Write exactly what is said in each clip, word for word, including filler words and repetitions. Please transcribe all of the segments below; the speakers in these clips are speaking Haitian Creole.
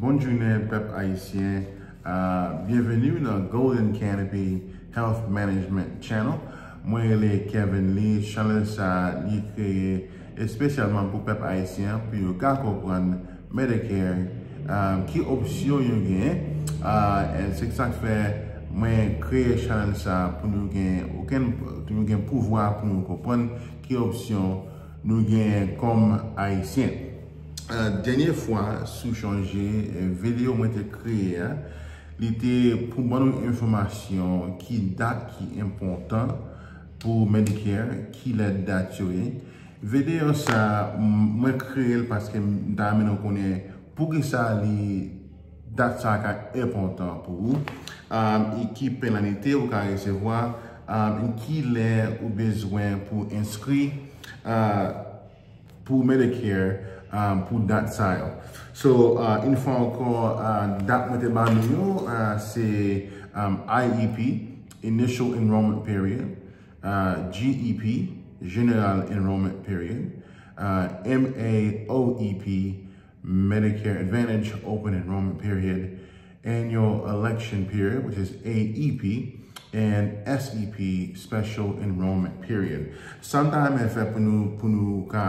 Bonjounen pèp ayisyen. Ah, byenveni nan Golden Canopy Health Management Channel. Mwen rele Kevin Lee. Chanèl sa li kreye espesyalman pou pèp ayisyen an, pou yo ka konprann Medicare, ah, ki opsyon yo genyen. Ah, and se sa k fè mwen kreye chanèl sa pou nou gen okenn, pou nou gen pouvwa pou nou konprann ki opsyon nou genyen kòm ayisyen. Ah, dènye fwa, si w chonje, eh, videyo mwen te kreye a, li te pou ban nou enfòmasyon ki dat ki enpòtan pou Medicare, ki lè dat yo ye. Videyo sa, m-, mwen kreye l paske m ta renmen nou konnen poukisa li, dat sa ka enpòtan pou ou, um, e ki penalite ou ka resevwa, um, e ki lè ou bezwen pou enskri, uh, pou Medicare, um, pou dat sa yo. So, uh, yon fwa ankò, uh, dat mwen te ba nou yo, uh, se, um, I E P, Initial Enrollment Period, uh, G E P, General Enrollment Period, uh, M A O E P, Medicare Advantage Open Enrollment Period, Annual Election Period, which is A E P, and S E P, Special Enrollment Period. Sa m ta renmen fè pou nou, pou nou ka,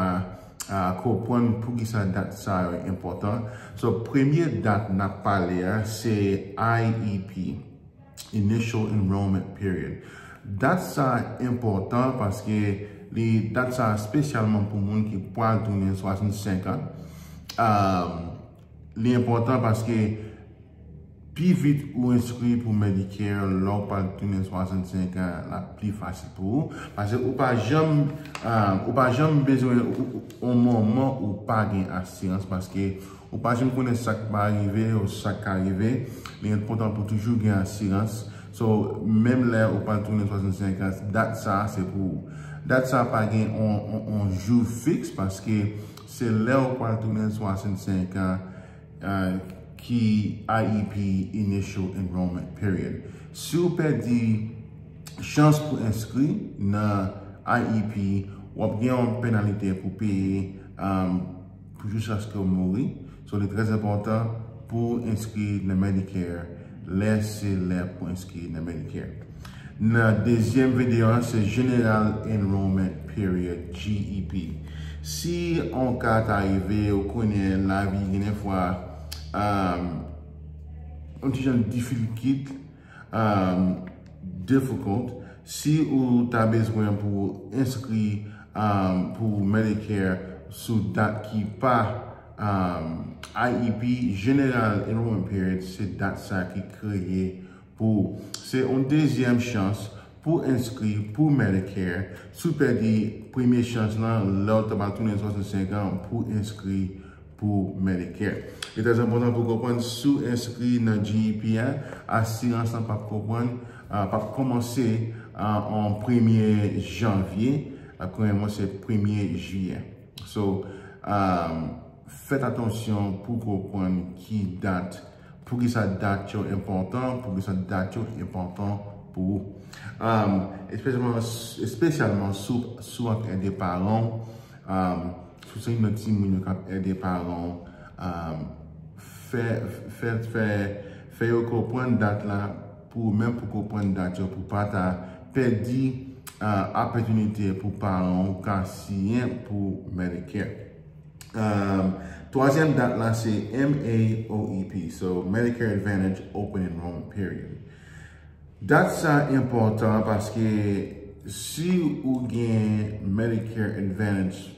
ah, konprann poukisa dat sa yo enpòtan. So, premye dat n ap pale a, se I E P, Initial Enrollment Period. Dat sa enpòtan paske li, dat sa espesyalman pou moun ki pral tounen swasannsenk an. Um, li enpòtan paske pi vit ou enskri pou Medicare, lè w pral tounen swasannsenk an, l ap pi fasil pou ou. Paske ou pa janm, ah, ou pa janm bezwen, ou, ou, yon moman ou pa gen asirans, paske ou pa janm konnen sa k pa rive ou sa k ka rive. Li enpòtan pou toujou gen asirans. So, menm lè ou pral tounen swasannsenk an, dat sa se pou ou. Dat sa pa gen on, on, on jou fiks, paske se lè ou pral tounen swasannsenk an, uh, ki I E P, Initial Enrollment Period. Si w pèdi chans pou enskri nan I E P, w ap gen yon penalite pou peye, um, pou jiskaske w mouri. So, li trè enpòtan pou w enskri nan Medicare, lè se lè pou enskri nan Medicare. Nan dezyèm videyo a, se General Enrollment Period, G E P. Si yon ka ta rive, ou konnen lavi gen de fwa, um, yon ti jan difikilte, um, difficult, si ou ta bezwen pou enskri, um, pou Medicare sou dat ki pa, um, I E P, General Enrollment Period, se dat sa ki kreye pou ou. Se yon dezyèm chans pou enskri pou Medicare. Si w pèdi premye chans lan, lè w ta pral tounen swasannsenk an, pou enskri pou Medicare. Li trè enpòtan pou konprann, si w enskri nan G E P a, asirans lan p ap konprann, ah, p ap kòmanse, ah, an premye janvye, l ap kòmanse premye jiyè. So, um, fèt atansyon pou konprann ki dat, poukisa dat yo enpòtan, poukisa dat yo enpòtan pou ou. Um, espesyalman, espesyalman si w, si w ap ede paran w, um, si w se youn nan timoun yo k ap ede paran w, um, fè, fè, fè, fè yo konprann dat la pou ou menm, pou konprann dat yo, pou pa ta pèdi, uh, opòtinite pou paran w ka siyen pou Medicare. Um, twazyèm dat la se M A O E P, so Medicare Advantage Open Enrollment Period. Dat sa enpòtan paske si ou gen Medicare Advantage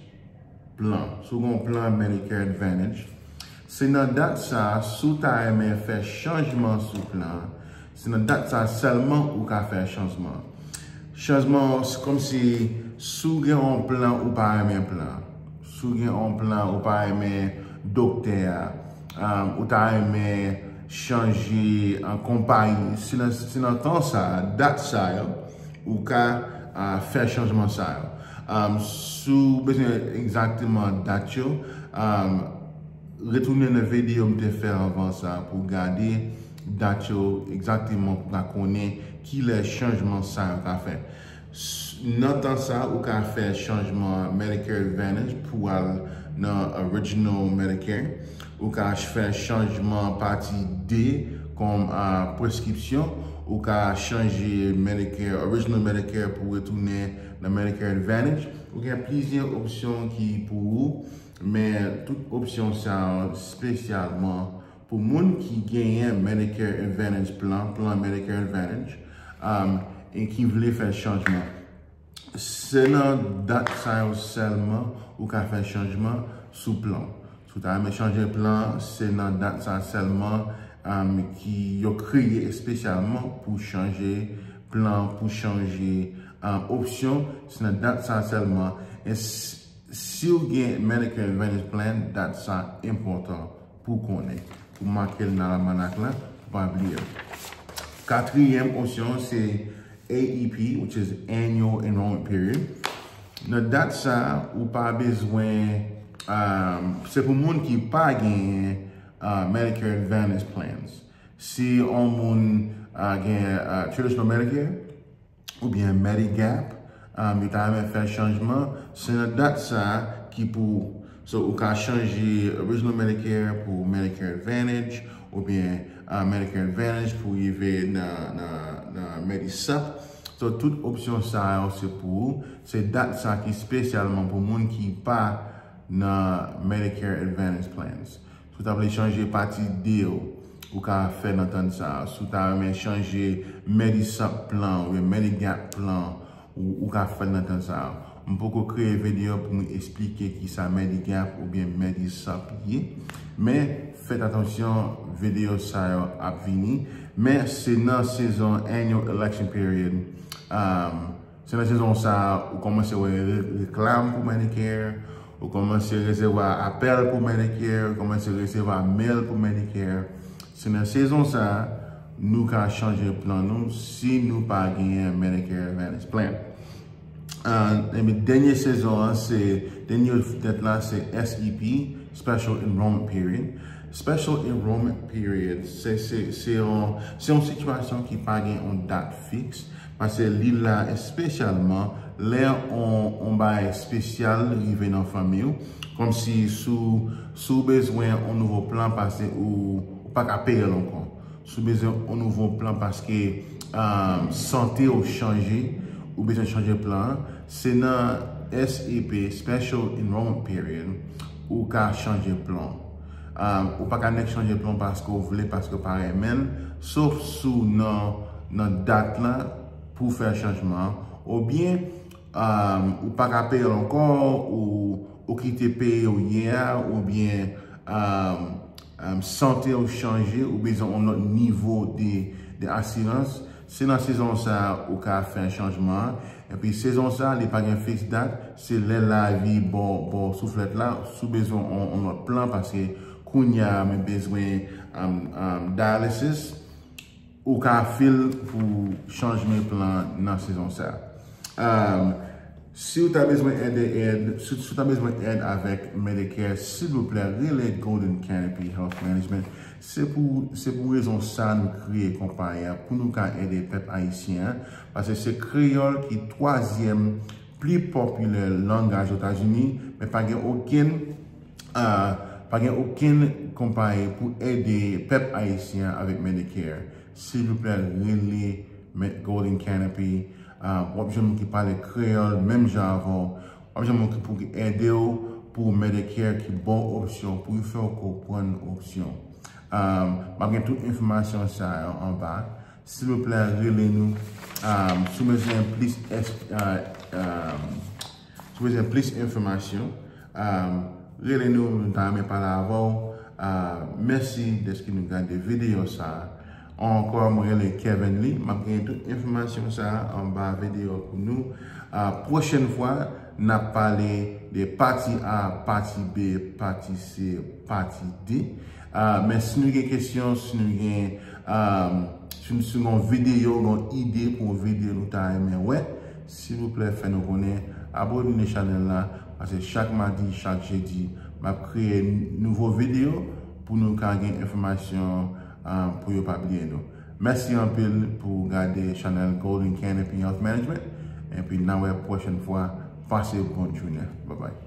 plan, si ou gen yon plan Medicare Advantage, se nan dat sa, si w ta renmen fè chanjman sou plan an, se nan dat sa sèlman ou ka fè chanjman. Chanjman an, se kòmsi si w gen yon plan, ou pa renmen plan an. Si w gen yon plan, ou pa renmen doktè a, um, ou ta renmen chanje, uh, konpayi, se nan, se nan tan sa, dat sa yo, ou ka, uh, fè chanjman sa yo. Um, si w bezwen egzakteman dat yo, um, retounen nan videyo m te fè anvan sa pou gade dat yo egzakteman pou ka konnen ki lè chanjman sa yo ka fè. S-, nan tan sa, ou ka fè chanjman Medicare Advantage pou al nan Original Medicare. Ou ka fè chanjman pati de kòm a preskripsyon. Ou ka chanje Medicare, Original Medicare pou retounen nan Medicare Advantage. Ou gen plizyè opsyon ki pou ou, men tout opsyon sa yo espesyalman pou moun ki genyen Medicare Advantage plan, plan Medicare Advantage, um, e ki vle fè chanjman. Se nan dat sa yo sèlman ou ka fè chanjman sou plan. Si w ta renmen chanje plan, se nan dat sa sèlman, um, ki yo kreye espesyalman pou chanje plan, pou chanje, um, opsyon. Se nan dat sa sèlman. E s-, si w gen Medicare Advantage Plan, dat sa enpòtan pou konnen. Pou make l nan almanak la, pou pa bliye l. Katriyèm opsyon se A E P, which is Annual Enrollment Period. Nan dat sa, ou pa bezwen, um, se pou moun ki pa genyen, uh, Medicare Advantage Plans. Si yon moun, uh, gen, uh, Traditional Medicare, oubyen Medigap, um, yo ta renmen fè chanjman, se nan dat sa ki pou ou. So, ou ka chanje Original Medicare pou Medicare Advantage, oubyen, uh, Medicare Advantage pou rive nan, nan, nan MediSup. So, tout opsyon sa yo se pou ou. Se dat sa ki espesyalman pou moun ki pa nan Medicare Advantage Plans. Si w ta vle chanje pati de yo, ou ka fè nan tan sa. Si w ta renmen chanje MediSup plan oubyen Medigap plan, ou, ou ka fè l nan tan sa. M poko kreye videyo pou m eksplike kisa Medigap oubyen MediSup ye. Men, fèt atansyon, videyo sa yo ap vini. Men, se nan sezon Annual Election Period. Um, Se nan sezon sa a, ou kòmanse wè re-, reklam pou Medicare, ou kòmanse resevwa apèl pou Medicare, ou kòmanse resevwa mail pou Medicare. Se nan sezon sa a, nou ka chanje plan nou si nou pa genyen Medicare Advantage Plan. Ah, epi dènye sezon an, se, dènye dat la, se S E P, Special Enrollment Period. Special Enrollment Period, se, se, se yon, se yon sitiyasyon ki pa gen yon dat fiks, paske li la espesyalman lè on, on bagay espesyal rive nan fanmi w, kòmsi si w, si w bezwen on nouvo plan paske ou, ou pa ka peye l ankò. Si w bezwen on nouvo plan paske, um, sante w chanje, ou bezwen chanje plan an, se nan S E P, Special Enrollment Period, ou ka chanje plan. Um, ou pa ka nèk chanje plan paske w vle, paske w pa renmen l, sof si w nan, nan dat la pou w fè chanjman an, oubyen, um, ou pa ka peye l ankò, ou, ou kite peyi w ye a, oubyen, um, um, sante w chanje, ou bezwen yon lòt nivo de, de asirans. Se nan sezon sa a ou ka fè chanjman an. Epi sezon sa a, li pa gen fiks dat, se lè lavi ba w, ba w souflèt la, si w bezwen yon, yon lòt plan, paske kounye a, mwen bezwen, um, um, dialysis, ou ka fil pou chanjman plan nan sezon sa a. Um, si w ta bezwen èd, èd, si, si w ta bezwen èd avèk Medicare, silvouplè, rele Golden Canopy Health Management. Se pou, se pou rezon sa a nou kreye konpayi a, pou nou ka ede pèp ayisyen an, paske se kreyòl ki twazyèm pli popilè langaj Etazini, men pa gen okenn, ah, pa gen okenn konpayi pou ede pèp ayisyen an avèk Medicare. Silvouplè, rele Golden Canopy. Ah, w ap jwenn moun ki pale kreyòl menm jan avè w. W ap jwenn moun ki pou ede w pou Medicare ki ba w opsyon, pou yo fè w konprann opsyon. Um, m ap gen tout enfòmasyon sa yo anba. Silvouplè, rele nou. Um, si w bezwen plis, es-, uh, um, si w bezwen plis enfòmasyon, um, rele nou, nou ta renmen pale avè w. Uh, mèsi dèske nou gade videyo sa a. Ankò, mwen rele Kevin Lee. M ap gen tout enfòmasyon sa a anba videyo pou nou. Uh, pwochèn fwa, n ap pale de pati A, pati B, pati C, pati D. Ah, men si nou gen kesyon, si nou gen, ah, si nou, si nou gen yon videyo, gen yon ide pou yon videyo nou ta renmen wè, silvouplè fè nou konnen, abòne nan chanèl la, paske chak madi, chak jedi, m ap kreye nouvo videyo pou nou ka gen enfòmasyon, ah, pou yo pa bliye nou. Mèsi anpil pou gade chanèl Golden Canopy Health Management, epi n a wè pwochèn fwa, pase bon jounen. Bye bye.